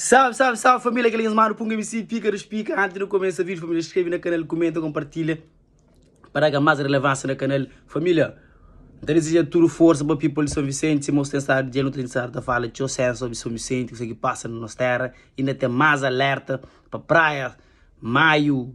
Salve, salve, salve família, kel nhos manu Punga MC, pika dos pika. Antes di kumesa vídeo, família, inscreve na canal, comenta, compartilha para dar mais relevância na canal. Família, N ta deseja tudo força pa people de São Vicente, se mos tem estado de não tem estado ta fala txeu senso sobre São Vicente, kusa ki passa na nos terra, ainda tem mais alerta pa praia, Maio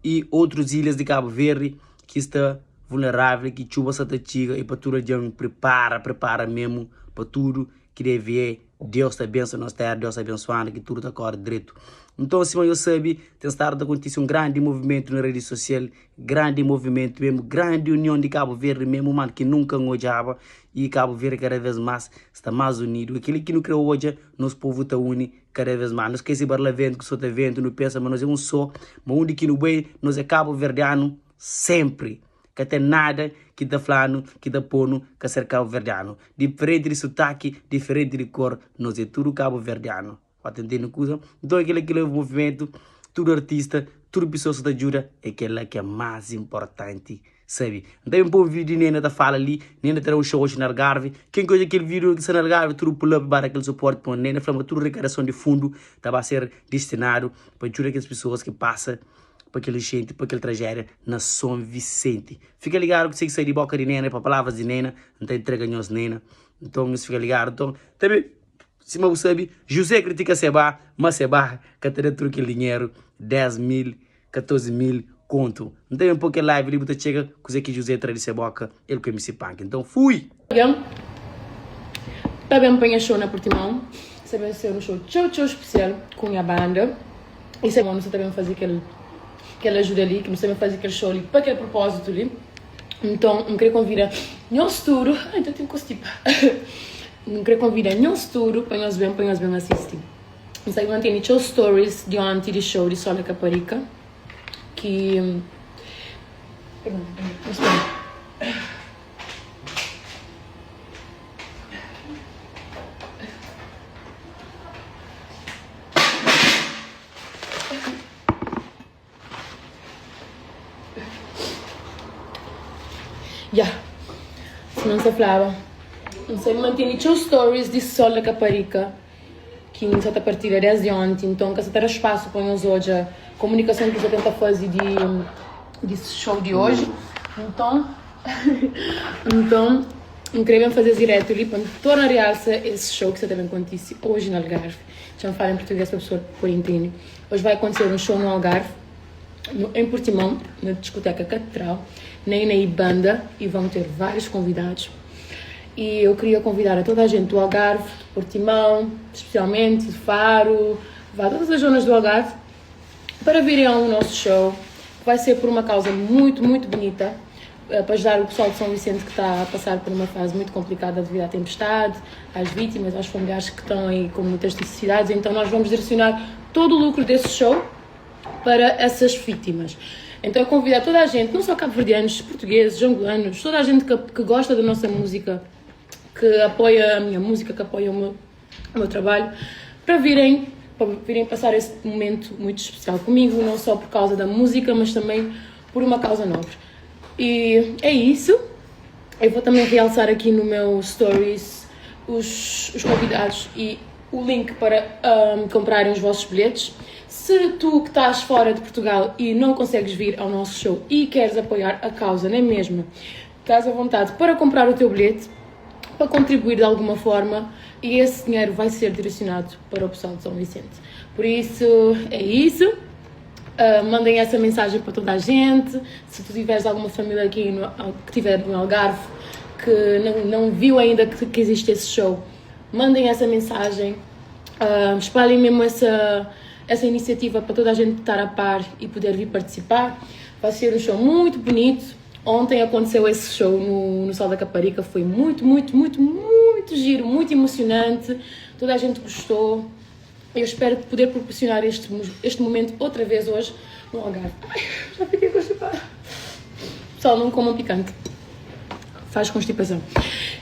e outros ilhas de Cabo Verde ki sta vulnerável, ki txuba sa ta txiga e pa tudo algen prepara, prepara mesmo pa tudo ki deve é. Deus ta abençoa nos terra, Deus ta abençoanu ki tudo ta kore dretu. Nton, sima nhos sabe, ten stadu ta kontise un grandi movimentu na redi sosial, grandi movimentu mesmu, grandi union di Kabu Verdi mesmu, man, ki nunka N odjaba, i Kabu Verdi kada vez más sta más unidu. É kel-li ki nu kre odja, nos povu ta uni kada vez más. Nu skese barlaventu ku sotaventu, nu pensa ma nos é un sô, ma undi ki nu bai, nos é kabuverdianu sénpri. Ka ten nada ki ta fla-nu, ki ta pô-nu ka ser kabuverdianu. Diferenti di sutaki, diferenti di kor, nos é tudu kabuverdianu. Ba ta ntende kuza? Nton é kel-la ki leba movimentu, tudu artista, tudu pesoas ki ta djuda, é kel-la ki é más inportanti sabe. N ta ben pô un vídiu di Nena ta fala li, Nena ta da un xou oji na Algarve. Ken ki odja kel vídiu ki sta na Algarve, tudu pula pa ba da kel suporti pamodi Nena fla ma tudu rekadason di fundu ta ba ser distinadu pa djuda kes pesoas ki pasa pa kel enxenti, pa kel trajédia na Son Visenti. Fika ligadu ku kuzê ki sai di boka di Nena i pa palavras di Nena, N ta intrega nhos Nena. Nton nhos fika ligadu. Nton, tanbê. Sima bu sabe, Juzé kritika Sebá, má Sebá ka ta da tudu kel dinheru, 10 mil, 14 mil kontu. N ta ben pô kel live li, bu ta txega kuzê ki Juzé tra di se bóka, el ku MC Panki. Nton, fui! Algen ta ben pa nha show na Portimão. Sa ben ser un show txeu txeu spesial ku nha banda. I sa nu sa ta ben faze kel kel ajuda li, ki nu sta ben faze kel show li pa kel propózitu li. Nton, N kre konvida nhos tudu. Ai, N ta ten kostipa. N kre konvida nhos tudu pa nhos ben, pa nhos ben asisti. N sabe ma N tene txeu stories di onti di show di Sol da Caparica ki. Ya, sima N sa flaba, N sa mantene txeu stories di sol da Caparica ki N sa ta partilha desdi onti, nton N ka sa ta da spasu pa nhos odja komunikason ki N sa tenta faze di di show di oji. Nton, nton N kre ben faze es diretu li pa N torna rialsa es show ki sa ta ben kontise oji na Algarve. Txa N fala en purtuges pa pesoa pode intende. Hoje vai acontecer um show no Algarve, no, em Portimão, na discoteca Catedral, na Inaí Banda, e vão ter vários convidados. E eu queria convidar a toda a gente do Algarve, de Portimão, especialmente de Faro, vá todas as zonas do Algarve, para virem ao nosso show. Vai ser por uma causa muito, muito bonita, eh, para ajudar o pessoal de São Vicente que está a passar por uma fase muito complicada devido à tempestade, às vítimas, aos familiares que estão aí com muitas necessidades. Então nós vamos direcionar todo o lucro desse show para essas vítimas. Então eu convido a toda a gente, não só cabo-verdianos, portugueses, angolanos, toda a gente que, que gosta da nossa música, que apoia a minha música, que apoia o meu, o meu trabalho, para virem, para virem passar esse momento muito especial comigo, não só por causa da música, mas também por uma causa nobre. E é isso. Eu vou também realçar aqui no meu stories os, os convidados e o link para um, comprarem os vossos bilhetes. Se tu que estás fora de Portugal e não consegues vir ao nosso show e queres apoiar a causa, nem mesmo, estás à vontade para comprar o teu bilhete, para contribuir de alguma forma e esse dinheiro vai ser direcionado para o pessoal de São Vicente. Por isso, é isso. Uh, mandem essa mensagem para toda a gente. Se tu tiveres alguma família aqui no, que tiver no Algarve que não, não viu ainda que, que existe esse show, mandem essa mensagem. Uh, espalhem mesmo essa, essa iniciativa para toda a gente estar a par e poder vir participar. Vai ser um show muito bonito. Ontem aconteceu esse show no, no Sol da Caparica, foi muito, muito, muito, muito giro, muito emocionante. Toda a gente gostou. Eu espero poder proporcionar este, este momento outra vez hoje no Algarve. Ai, já fiquei constipada. Pessoal, não comam picante. Faz constipação.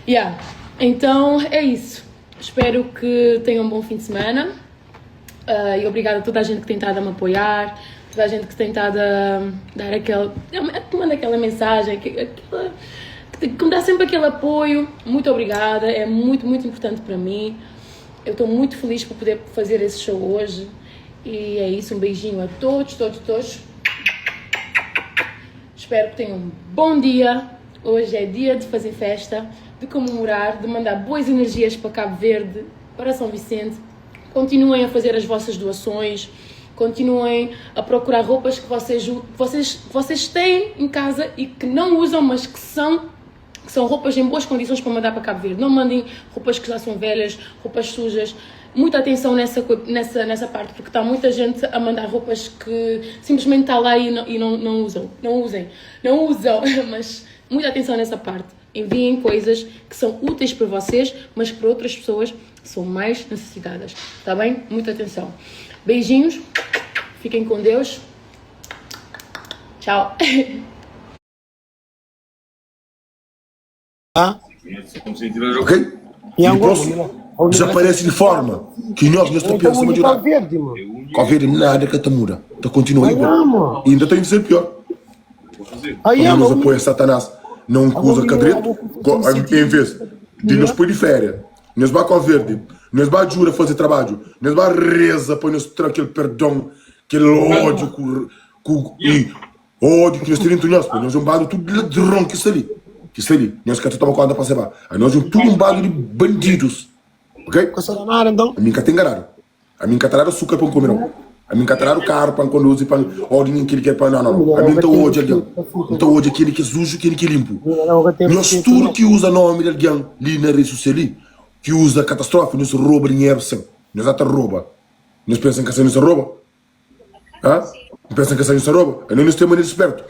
Yeah. Então é isso. Espero que tenham um bom fim de semana. Uh, e obrigada a toda a gente que tem estado a me apoiar, toda a gente que tem estado a dar aquele. que manda aquela mensagem, aquela, que me dá sempre aquele apoio. Muito obrigada, é muito, muito importante para mim. Eu estou muito feliz por poder fazer esse show hoje. E é isso, um beijinho a todos, todos, todos. Espero que tenham um bom dia. Hoje é dia de fazer festa, de comemorar, de mandar boas energias para Cabo Verde, para São Vicente. Continuem a fazer as vossas doações, continuem a procurar roupas que vocês, vocês, vocês têm em casa e que não usam, mas que são que são roupas em boas condições para mandar para Cabo Verde. Não mandem roupas que já são velhas, roupas sujas. Muita atenção nessa, nessa, nessa parte, porque está muita gente a mandar roupas que simplesmente está lá e não, e não, não usam. Não usem. Não usam, mas muita atenção nessa parte. Enviem coisas que são úteis para vocês, mas para outras pessoas são mais necessitadas. Está bem? Muita atenção. Beijinhos. Fiquem com Deus. Tchau. Ok? E dipôs desaparece di forma ki nos nhos ta pensa ma djuda. Covid nada ka ta muda, ta kontinua igual. Inda ta inda ser pior. Pamodi nos apoia Satanás na un kuza ka dretu, en ves di nos poi di féria, nos ba Cabo Verde, nos ba djuda faze trabadju, nos ba reza pa nos tra kel perdon, kel ódiu ku i Ódiu ki nhos ten entri nhos, pa nhos é un bandu tudu di ladron ki sta li, ki sta li. Nhos ka ta toma konta pa se ba. Anos é un tudu un bandu di bandidus, ok? Ka sta da nada nton. Ami N ka ta enganadu. Ami N ka ta dadu asukar pa N kume, nau. Ami N ka ta dadu karu pa N konduzi, pa N ódiu ningen keli ki é pa. Nau, nau, nau. Ami N ta odja algen. N ta odja keli ki é suju, keli ki é linpu. Nhos tudu ki uza nomi di algen li na redi sosial li, ki uza katastrofi, nhos roba dinheru sen. Nhos ata roba. Nhos pensa N ka sabe nhos ta roba? Ha? N pensa ka sa nhos ta roba? Anos nhos ten mania di spertu.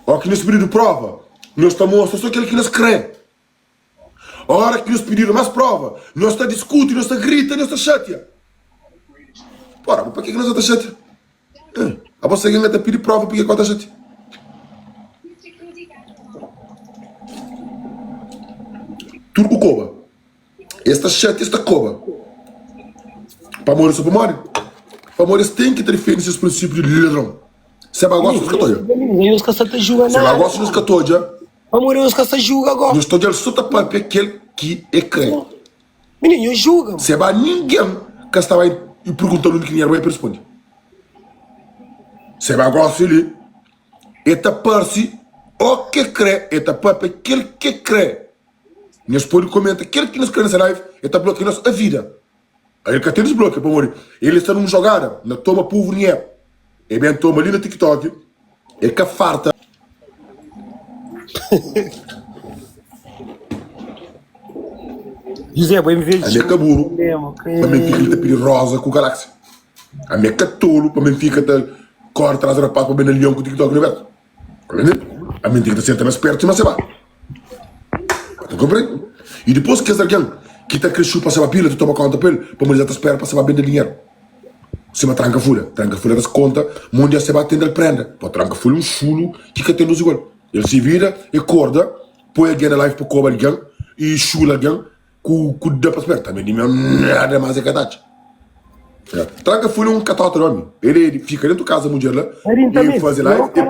Ó ki nhos pididu prova, nhos ta mostra so kel ki nhos kre. Ora ki nhos pididu mas prova, nhos ta diskuti, nhos ta grita, nhos ta xatia. Pora, pa ke ki nhos ta xatia? Eh, abo sa gen ka ta pidi prova, pike ki bo ta xatia? Tudu ku koba. Es ta xatia, es ta koba. Pamodi so pamodi? Pamodi es ten ki ta difende ses prinsipiu di ladron. Se ba gosi nhos ka ta odja. Nhos ka sta ta juga Se ba nada. gosi nhos ka ta odja. Pamodi nhos ka sta juga go. Nhos ta odja-l so ta papia kel ki e kre. Mininu, nhos juga. Se ba ningen ka sta bai i pergunta-l undi ki dinheru bai pa el responde. Se ba gosi li, e ta parse o ke kre, e ta papia kel ke kre. Nhos pode komenta kel ki nhos kre nessa live, el ta blokia nhos a vida. El ka ten desblokia pamodi el sta num jogada na toma povo dinheru. El ben toma li na TikTok, el ka farta. José, bo em vez Ami é ka buru pa mi fika li ta pidi rosa ku galáxia. Ami é ka tolu pa mi fika ta kore tras rapaz pa ben na lion ku TikTok na abertu. Ami ten ki ta senta mais pertu sima seba. Ta konprende? I dipôs kes algen ki ta kre xupa seba pila ta toma konta pa el, pamodi el ta spera pa seba bende dinheru. Sima tranka fulha. Tranka fulha ta konta monde a seba ten dal prenda. Po tranka fulha un xulu ki ka ten dos igual. El si vida, el korda, poi algen na live pa koba algen i xula algen. Ku ku da pa spera tambe di meu nada mas e ka ta atxa. Tranka fulha un katota di omi. El e fika dentu kaza mudjer la Arin e tambe. faze live e.